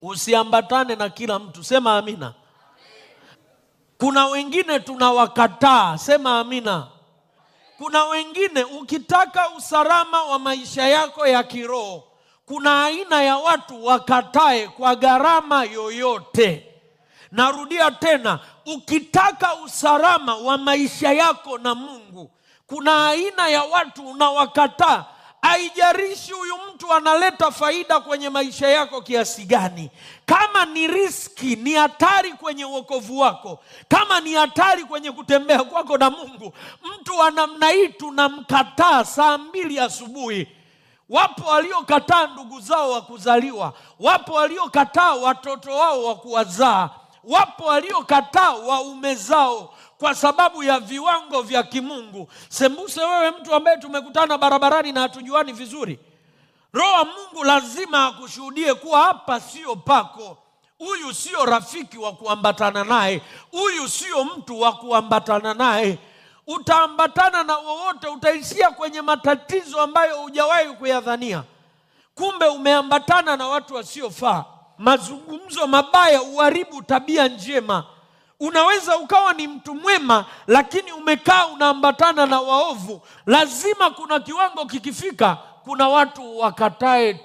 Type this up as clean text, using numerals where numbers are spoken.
Usiambatane na kila mtu. Sema amina. Kuna wengine tunawakataa. Sema amina. Kuna wengine ukitaka usalama wa maisha yako ya kiroho, kuna aina ya watu wakatae kwa gharama yoyote. Narudia tena, ukitaka usalama wa maisha yako na Mungu, kuna aina ya watu unawakataa. Haijalishi huyu mtu analeta faida kwenye maisha yako kiasi gani. Kama ni riski, ni hatari kwenye wokovu wako, kama ni hatari kwenye kutembea kwako na Mungu, mtu wa namna hii tunamkataa saa 2 asubuhi. Wapo waliokataa ndugu zao wa kuzaliwa, wapo waliokataa watoto wao wa kuwazaa, wapo waliokataa waume zao kwa sababu ya viwango vya kimungu. Sembuse wewe mtu ambaye tumekutana barabarani na hatujuani vizuri, Roho wa Mungu lazima akushuhudie kuwa hapa sio pako. Huyu sio rafiki wa kuambatana naye, huyu sio mtu wa kuambatana naye. Utaambatana na wowote, utaishia kwenye matatizo ambayo hujawahi kuyadhania. Kumbe umeambatana na watu wasiofaa. Mazungumzo mabaya huharibu tabia njema. Unaweza ukawa ni mtu mwema, lakini umekaa unaambatana na waovu. Lazima kuna kiwango kikifika, kuna watu wakatae tu.